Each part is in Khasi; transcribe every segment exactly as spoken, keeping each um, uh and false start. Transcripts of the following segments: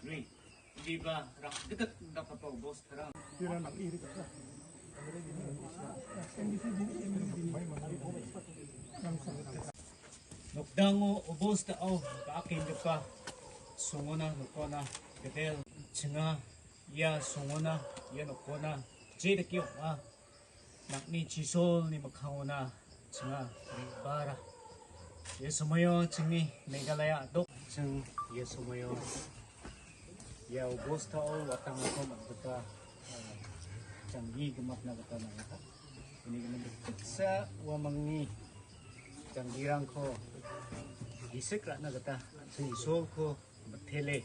Ri, di ba rak dekat da ka pau bos terang. Nokdang o bos ta au ka akin depa sungona nokona gedel chenga ya sungona ya nokona je de kiok a. Nak ni chisol ni makhang ona chenga ri bara. Ye sumayo ching ni Meghalaya dok ching ye sumayo. Ya ubos ta o watang ko mak beta. Chang yi gemat na beta na ha. Ini kena beta sa wa mangi chang girang ko. Isik rak na beta chisol ko. Bethele.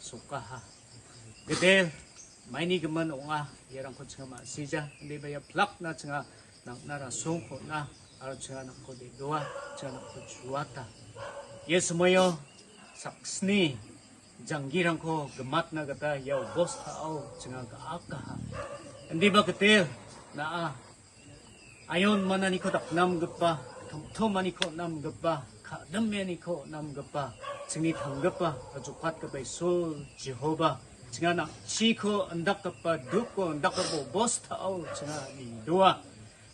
Suka ha. Gedel, maini gemen onga, ya rang ko chenga ma sija, ndi ba ya plak na chenga, nang na rasung ko na, aro chenga nang ko de dua, chenga nang ko juata. Ye sumayo, saksni, janggi rang ko gemat na gata ya ubos ta au chenga ga aka ha. Ndi ba ketel na a. Ayon mana ni ko dak nam gepa, thom thom ani ko nam gepa, ka dem ya ni ko nam gepa, chingni thang gepa, ajupat ke bai sol Jehovah, chinga nak chi ko andak gepa, duk ko andak gepa, bos ta au chinga ni dua.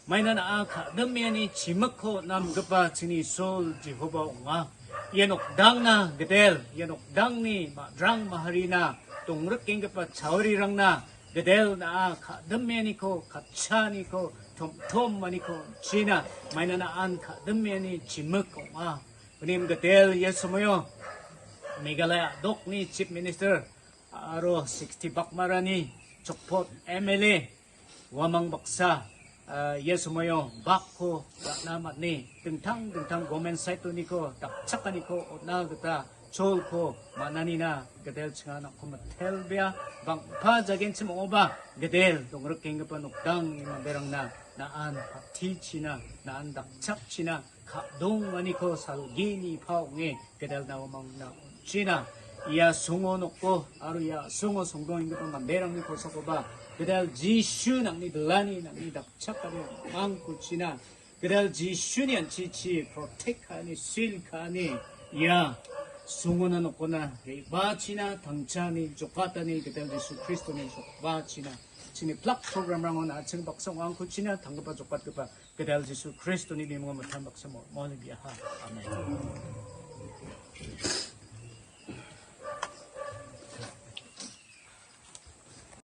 Mainan a ka dem ya ni chimak ko nam gepa chini sol Jehovah onga. Yanok dang na gedel, yanok dang ni madrang maharina, tong rek king gepa chawri rang na, gedel na a ka dem ya ni ko, ka cha ni ko, thom thom ma ni ko, china, mainan a an ka dem ya ni chimak onga. Unim gedel ya sumayo, Meghalaya dok ni Chief Minister, aro sixty bak marani, chokpot M L A, Wamang baksa, ah, ya sumayo, bak ko, dak na mat ni, tengtang, tengtang, gomen sai tu ni ko, dak chak ni ko, otna geta, chol ko, manani na, gedel chenga na ko matel bia, bang pa jagen chim oba, gedel, dong rek king gepa nokdang ni maberang na, na an, pati china, na an dak chak china, Ka dong ani ko salgi ni pau nge gedel na umang na china. Ya sungo noko aru ya sungo sungdong ngi ko manderang ni ko soko ba. Gedel Jisu nang ni delani nang ni dap chak ani ang ku china. Gedel Jisu ni an chi chi protect ka ani, shield ka ani. Ya sungo na noko na re ba china, tang cha ni, jokat ani, gedel Jisu Kristo ni jok ba china. Chini plak program rang on acheng bak song ang ku china, tang ba jokat ke ba. Gedel Jisu Kristo ni lim ngam tham bak samo. Mo ni biaha. Amen.